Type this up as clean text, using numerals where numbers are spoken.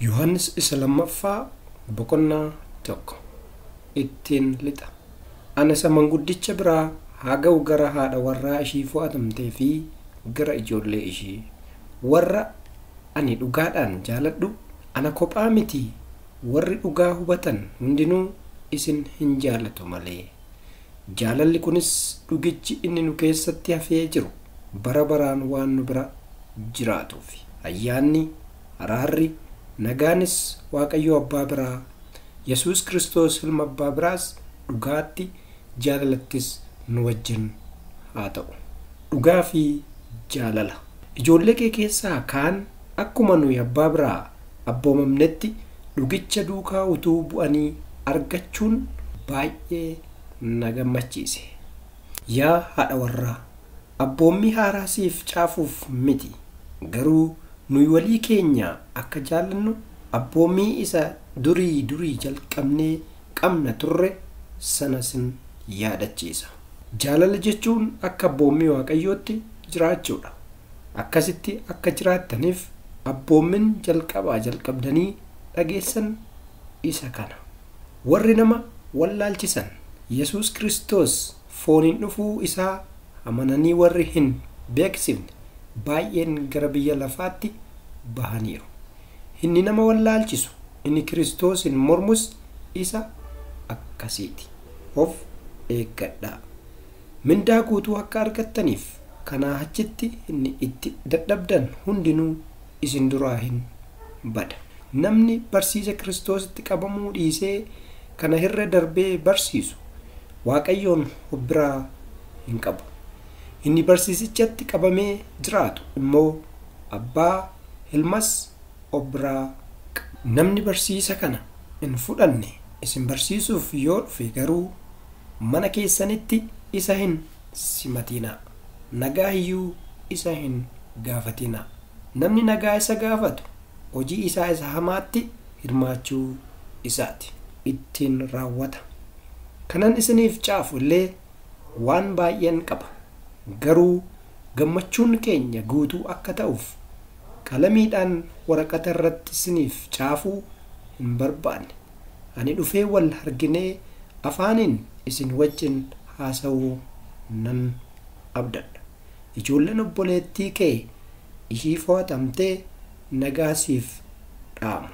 Yohannis isa lammaffaa boqonnaa 1 ittiin lixa. Ana isa manguddicha biraa haa ga'u gara haadha warraa ishii fo'atamtee fi gara ijoollee ishii. Warra ani dhugaadhaan jaaladhu ana kophaa miti, warri dhugaa hubatan hundinuu isin hin jaalatu malee. Jaalalli kunis dhugichi inni nu keessatti hafee jiru bara baraan waan nu bira jiraatuuf. Ayyaanni, araarri, nagaanis Waaqayyo Abbaa biraa, Yesuus Kiristoos Ilma Abbaa biraas dhugaatti jaalalattis nu wajjin haa ta'u. Dhugaa fi jaalala. Ijoollee kee keessaa kaan akkuma nuyi Abbaa biraa abboomamnetti dhugicha duukaa utuu bu'anii argachuun baay'ee na gammachiise. Yaa haadha warraa, abboommii haaraa siif caafuuf miti, garuu nuyi walii keenya akka jaallannu abboommii isa durii durii jalqabnee qabna turre sana sin yaadachiisa. Jaalala jechuun akka abboommii Waaqayyootti jiraachuudha. Akkasitti akka jiraattaniif abboommin jalqabaa jalqabdanii dhageessan isa kana. Warri nama wallaalchisan Yesuus Kiristoos fooniin dhufuu isaa amananii warri hin beeksifne baay'een gara biyya lafaatti bahaniiru. Inni nama wallaalchisu, inni Kiristoosin mormus isa akkasiiti. Of eeggadhaa. Mindaa guutuu akka argattaniif kanaa achitti inni itti dadhabdan hundinuu isin duraa hin bada. Namni barsiisa Kiristoositti qabamuu dhiisee kana irra darbee barsiisu Waaqayyoon of biraa hin qabu. Inni barsiisichatti qabamee jiraatu immoo Abbaa Ilmas of biraa qaba. Namni barsiisa kana hin fudhanne isin barsiisuuf yoo dhufe garuu mana keessanitti isa hin simatinaa. Nagaa iyyuu isa hin gaafatinaa. Namni nagaa isa gaafatu hojii isaa isa hamaatti hirmaachuu isaati. Ittiin raawwata. Kanan isiniif caafu illee waan baay'een qaba. Garuu gammachuun keenya guutuu akka ta'uuf qalamiidhaan waraqata irratti isiniif caafuu hin barbaanne. Ani dhufee wal arginee afaaniin isin wajjin haasa'uu nan abdadha. Ijoolleen obboleettii kee ishii fo'atamtee nagaa siif dhaamu.